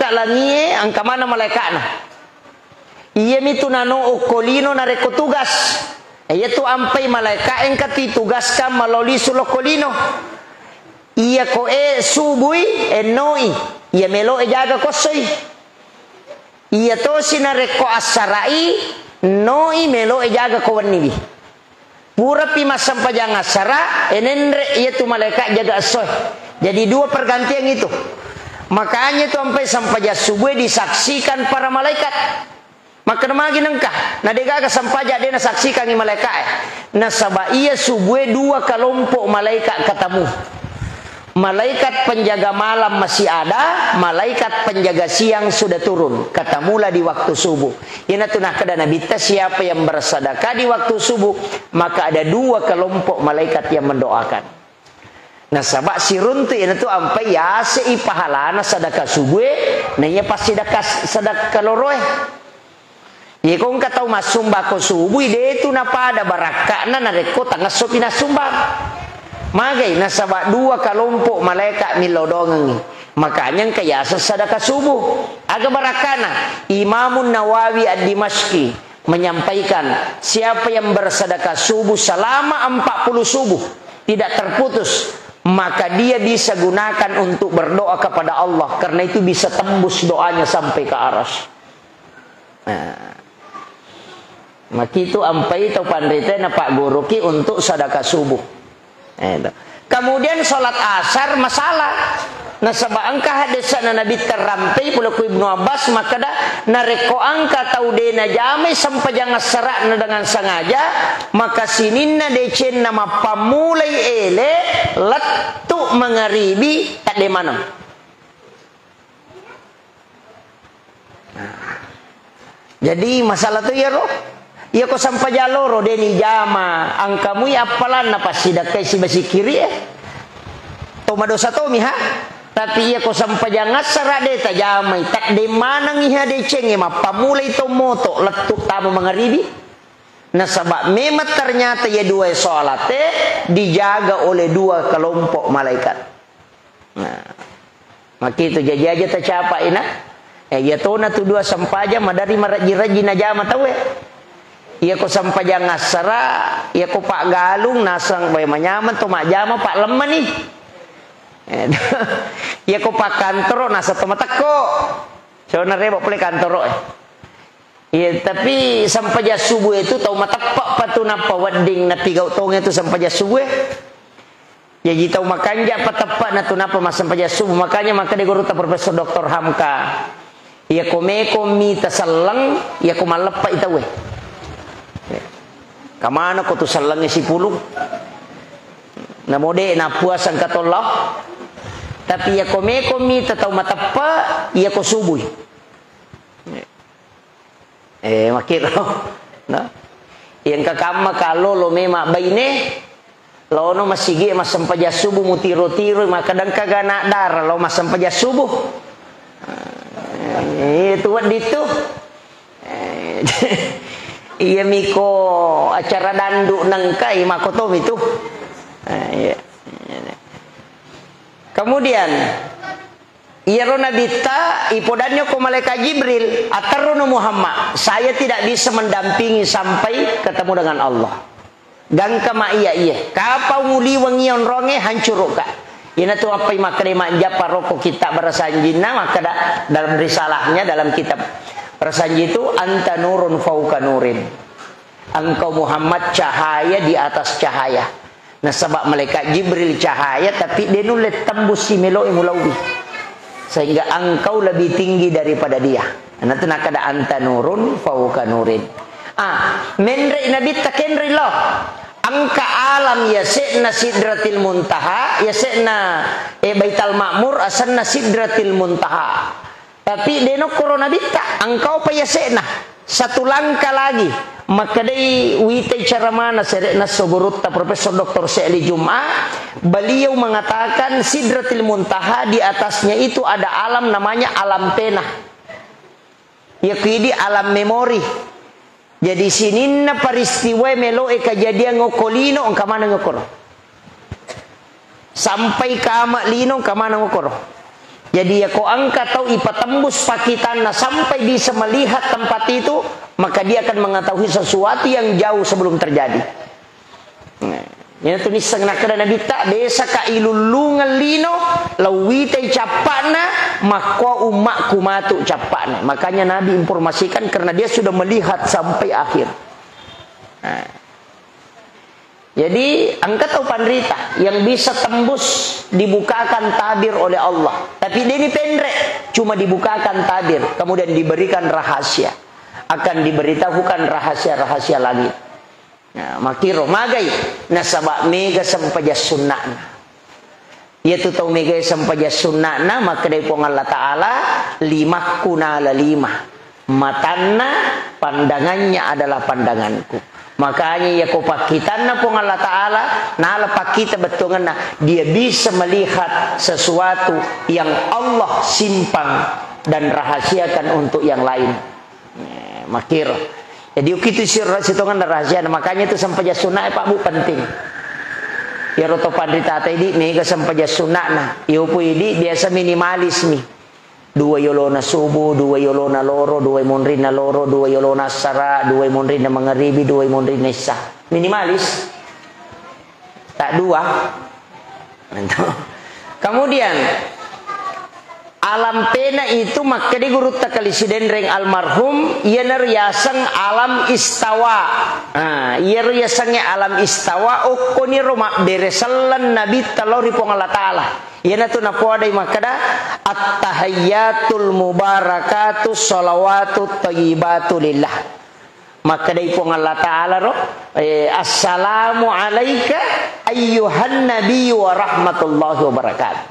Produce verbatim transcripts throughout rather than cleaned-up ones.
Langie engka maneng malaeka'na. Iyamitu nano okko lino narekko tugas. Iyatu ampai malaeka engka tu itugaskan malao lisu lokko lino. Iyako e subui, ennoi. Iya melo e jaga ko essoi. Iya tosi narekko assara'i, ennoi melo e jaga ko wenniwi. Purapi massempajang assara, enenre iyatu malaeka jaga essoe. Jadi dua pergantian itu. Makanya itu ampai sempajang subue disaksikan para malaikat. Makkeda magi nengka, na degaga sempajang de nasaksikangi malaeka e. Nasaba iya subue dua kelompok malaika ketemu. Malaikat penjaga malam masih ada, malaikat penjaga siang sudah turun. Ketemulah di waktu subuh. Iyanatu nakkeda Nabitta, siapa yang bersedekah di waktu subuh, maka ada dua kelompok malaikat yang mendoakan. Nasaba siruntu iyanatu ampai yasei pahalana sedekah subuh e, na iya passidekah sedekah loroe. Iyako engka tau massumbako subui, detu napada barakka'na narekko tangessopi nassumbang. Magai, nasaba dua kalompok malaeka millau doangengngi. Makanya engka yaseng sadaka subuh. Aga barakka'na? Imamun Nawawi Ad-Dimashqi menyampaikan, siapa yang bersedekah subuh selama empat puluh subuh tidak terputus, maka dia bisa gunakan untuk berdoa kepada Allah, karena itu bisa tembus doanya sampai ke aras. Nah, makitu ampai tau panrita napagguruki untuk sadaka subuh. Eh, to. Kemudian salat asar masalah. Nasaba engka hadisna Nabi terampei pole ku Ibnu Abbas makkeda, narekko engka tau de najamai sempajang assara'na dengan sengaja, maka sininna decenna mappammulai ele lettu mangaribi tadde maneng. Nah. Jadi masalah tu iyaro. Iyako sempajang loro deni jama, engkamui appalanna passidakkai sibasikiri e. To madosa tomi ha. Tapi iyako sempajang assara de tajamai, tadde maneng iha decengnge, mappamulai to moto lettu tama mangaribi. Nasaba memang ternyata ya dua salate dijaga oleh dua kelompok malaikat. Nah, makitu jaji aja tacapai na. Eh, iya tona tu dua sempajang madari marajji-rajji najama tauwe. Iya ko sempajang assara, iya ko paggalung nasang bae manyameng to majama paklemmani. Eh, iya ko pakkantoro nasang to matekko. Sauna rebo pole kantoro e. Iya, tapi sempajang subuh itu tau mateppe pa tu nappa wedding napigau tonge tu sempajang subuh e. Jaji tau makanja pa teppa'na tu nappa massempajang subuh. Makanya makkeda gurutta Profesor Doktor Hamka, iya ko meko mita selleng, iya ko malleppa i tauwe. Kamana ko tu sellengnge sipulung? Namo de nappuasa engka tollo. Tapi iya ko meko mita tau mateppe, iya ko subui. Eh, makkiro. Nah. Iya engka kamma kallolo memang baine, laono masigi massempajang subuh mutiro-tiro, makkeda engka ga anak dara lao massempajang subuh. Eh, itu wedding tu. Eh, iya miko acara dandu nengka, iya mako tomi tu. Eh, iya. Kemudian, iyaro Nabitta, ipodanni ko malaikat Jibril, "Aterruno Muhammad, saya tidak bisa mendampingi sampai ketemu dengan Allah. Gangka ma iya iye, kapang uliweng iya onronge, hancurukka." Iyanatu appai makkeda majjappa rokko kitta barasanjinna, makkeda dalam risalahnya, dalam kitab barasanji itu, "Anta nurun fauka nurin." Engkau Muhammad cahaya di atas cahaya. Nasaba malaikat Jibril cahaya, tapi de nulle tembus si meloi mulauwi. Sehingga engkau lebih tinggi daripada dia. Natu nakada anta nurun fauka nurin. Ah, menre Nabitta kenri lo. Engka alam yase'na Sidratil Muntaha, yase'na, eh, Baital Ma'mur, asenna Sidratil Muntaha. Tapi de nokkoro Nabitta, engkau pa yase'na. Satu langkah lagi, makkedai witai ceramana sere'na esso gurutta Profesor Doktor Se'li Jum'a, beliau mengatakan Sidratil Muntaha di atasnya itu ada alam namanya alam pena. Yakidi alam memori. Jadi sininna peristiwa meloe kejadian okko lino engka maneng okkoro. Sampai kama lino engka maneng okkoro. Jadi, yako engka tau ipatembus pakkitanna sampai bisa melihat tempat itu, maka dia akan mengetahui sesuatu yang jauh sebelum terjadi. Nah, iyanatu nisseng nakkeda Nabitta, "Desaka ilullungeng lino, lauwitai cappa'na, makko ummakku matu cappa'na." Makanya Nabi informasikan karena dia sudah melihat sampai akhir. Nah. Jadi, engka tau panrita yang bisa tembus dibukakan tabir oleh Allah. Tapi dia ini pendek, cuma dibukakan tabir, kemudian diberikan rahasia. Akan diberitahukan rahasia-rahasia langit. Nah, makkiro, magai, nasaba mega sempajang sunna'na. Iyatu tau megae sempajang sunna'na, makkedai Puang Allah Ta'ala, "Limakku nala lima. Matanna, pandangannya adalah pandanganku." Makanya, iyako pakkitanna Puang Allah Ta'ala, nala pakkita bettuangenna, dia bisa melihat sesuatu yang Allah simpan dan rahasiakan untuk yang lain. Eh, makkiro. Jadi, ukitu siro sitongenna rahasiana. Makanya itu sempajang sunna'e, Pak, Bu, penting. Iyaro to panritata idi, mega sempajang sunna'na. Iyopu idi biasa minimalis mi. Dua yolona subuh, dua yolona loro, dua monrinna loro, dua yolona assara, dua monrinna mangaribi, dua monrinna isya. Minimalis. Tak dua. Kemudian, alam pena itu makkeda gurutta Kali Sidenreng almarhum, iyana riaseng alam istawa. Nah, iyaro yasengnge alam istawa, okkoniro mabbere selleng Nabitta lao ri Puang Allah Ta'ala. Iyanatu napoadai makkeda, "Attahiyyatul mubarakatu shalawatut thayyibatu lillah." Makkedai Puang Allah Ta'ala ro, eh, "Assalamu alaika ayyuhan nabiyyu wa rahmatullahi wa barakatuh."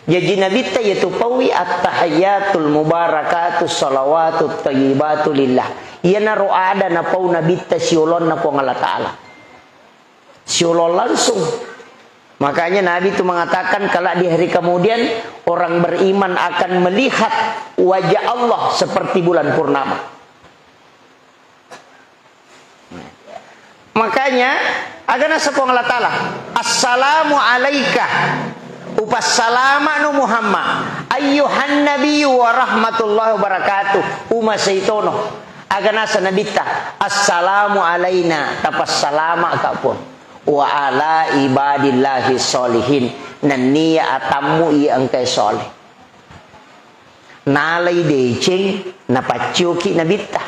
Jaji Nabitta iyatu paui, "Attahiyyatul mubarakatu shalawatut thayyibatu lillah." Iyanaro ada napau Nabitta siolonna Puang Allah Ta'ala. Siolong langsung. Makanya Nabi itu mengatakan, kalau di hari kemudian orang beriman akan melihat wajah Allah seperti bulan purnama. Makanya, aga naseng Puang Allah Ta'ala, "Assalamu alaika." Upassalama'no Muhammad. "Ayyuhan nabiyyu wa rahmatullahi wa barakatuh." Uma seitono. Aga naseng Nabitta, "Assalamu alaina." Tapassalama'ka, Puang. "Wa ala ibadillahi sholihin." Nennia atammu iya engkae soleh. Nalai deceng, napaccioki Nabitta.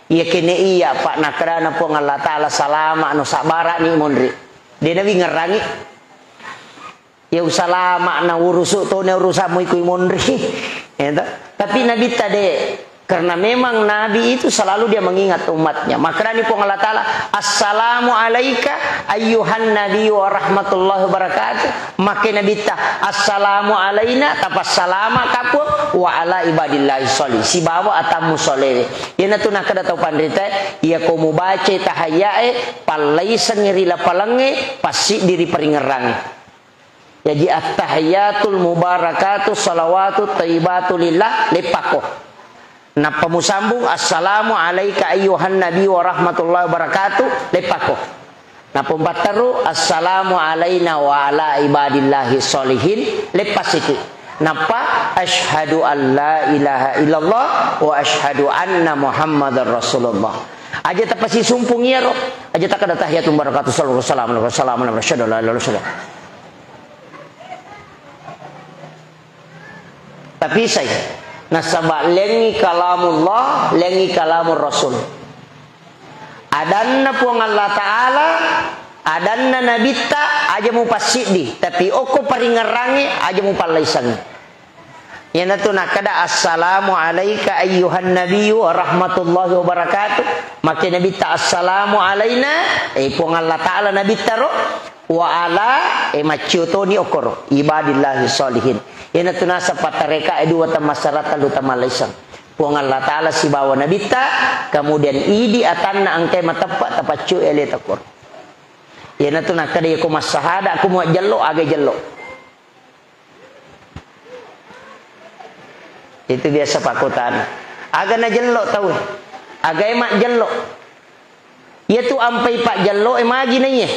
Iya kene iya, Pak, nakkedana Puang Allah Ta'ala, "Salama'no, sabbara'ni monri." De nawi ngerrangi. Ya, usalama'na urusu tone urusammu, iko monri. Ya, toh? Tapi Nabitta de, karena memang Nabi itu selalu dia mengingat umatnya. Makkedani Puang Allah Ta'ala, "Assalamu alaika ayyuhan nabiyyu wa rahmatullahi wa barakatuh." Makke Nabitta, "Assalamu alaina," tapassalama'ka Puang, "wa ala ibadillahi sholih." Sibawa atammu solewe. Iyanatu nakkeda tau panritae, iyako mubacai tahayya'e, pallaisengngi ri lapalengnge, passiddi ri paringerrangnge. Jaji, "Attahiyatul mubarakatu shalawatu thayyibatu lillah," leppakko. Nappa musambung, "Assalamu alaika ayyuhan nabi wa rahmatullahi wa barakatuh," leppakko. Nappa mupattaru, "Assalamu alaina wa ala ibadillahi sholihin," leppasiki. Nappa, "Asyhadu an la ilaha illallah wa asyhadu anna Muhammadar Rasulullah." Aja tapasisumpung iyaro. Aja takkeda, "Tahiyatul mubarakatu shalawatu wassalamu ala rasulillah, asyhadu an la ilaha illallah." Tapisai. Nasaba lengngi kalamullah, lengngi kalamur rasul. Adanna Puang Allah Ta'ala, adanna Nabitta, aja mupassiddi. Tapi okko paringerrangnge, aja mupallaisengngi. Iyanatu nakkeda, "Assalamu alaika ayyuhan nabiyyu wa rahmatullahi wa barakatuh." Makke Nabitta, "Assalamu alaina," eh, Puang Allah Ta'ala Nabitta ro, "wa ala," eh, maccio toni okkoro, "ibadillahi sholihin." Iyanatu naseng pattareka e dua tamassara, tellu tamallaiseng. Puang Allah Ta'ala sibawa Nabitta, kemudian idi atanna engkae mateppa tapaccio ele takoro. Iyanatu nakkeda, "Iyako massahada, ku muajjello, aga jello." Itu biasa pakkutana. Aga najello tau? Agae majjello? Iyatu ampai pajjello e magi naiye?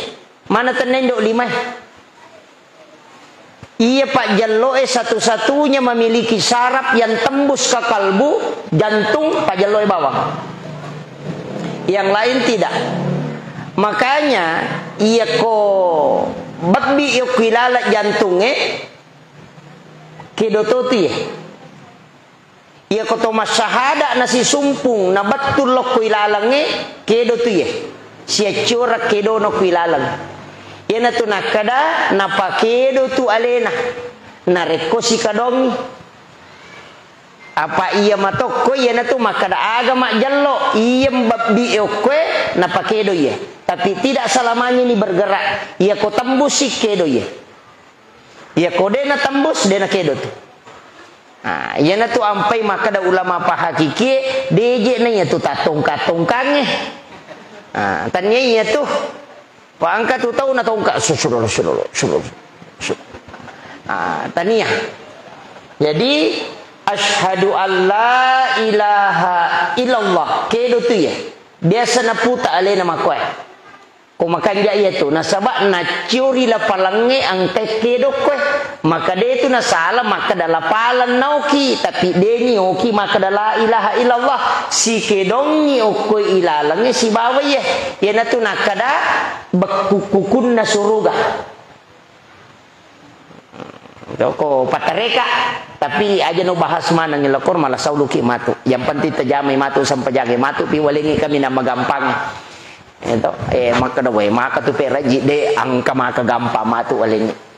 Mana tenna indo lima e? Iya pajjello'e satu-satunya memiliki saraf yang tembus ke kalbu, jantung, pajjello'e bawang. Yang lain tidak. Makanya, iya ko babbi yokko ilaleng jantungnge, kedo to tu ye. Iya ko to massahada nasisumpung, nabattu lokko ilalengnge, kedo tu ye. Siacciora kedono ko ilaleng. Iyanatu nakkada, napakedo tu alena. Narekko sikadongi. Apa iya matokko, iyanatu makkada aga majjello, iya mbabbi okkoe, napakedo iye. Tapi tidak selamanya ini bergerak. Iya ko tembus si kedo iye. Iya ko de natembus, de nakedo tu. Nah, iyanatu ampai makkada ulama pahakikie, deje na iyatu tattongka-tongkangnge. Nah, tania iyatu. Paangka tu tau natongka, su-, sudolo, sudolo, sudolo, su-. Ah, tania. Jadi, asyhadu alla ilaha illallah. Kedo tu ya. Biasa naputa alena makoe. Ko makanja iyatu, nasaba nacciori lapalangnge angkai kedokkoe. Maka de tu nasala makkada lapaleng naoki, tapi deni oki makkada la ilaha illallah. Sikedongi okkoi ilalengnge sibawa iye. Iyanatu nakkada bekku kukunna suruga. Ko patareka, tapi aja no bahas maneng lokor malah sauluki matu. Yang penting tajamai matu, sampajangi matu, pi walengi kami nama gampang. Itu, eh, makkada wae, maka tu peraji de angka maka gampang matu walengi.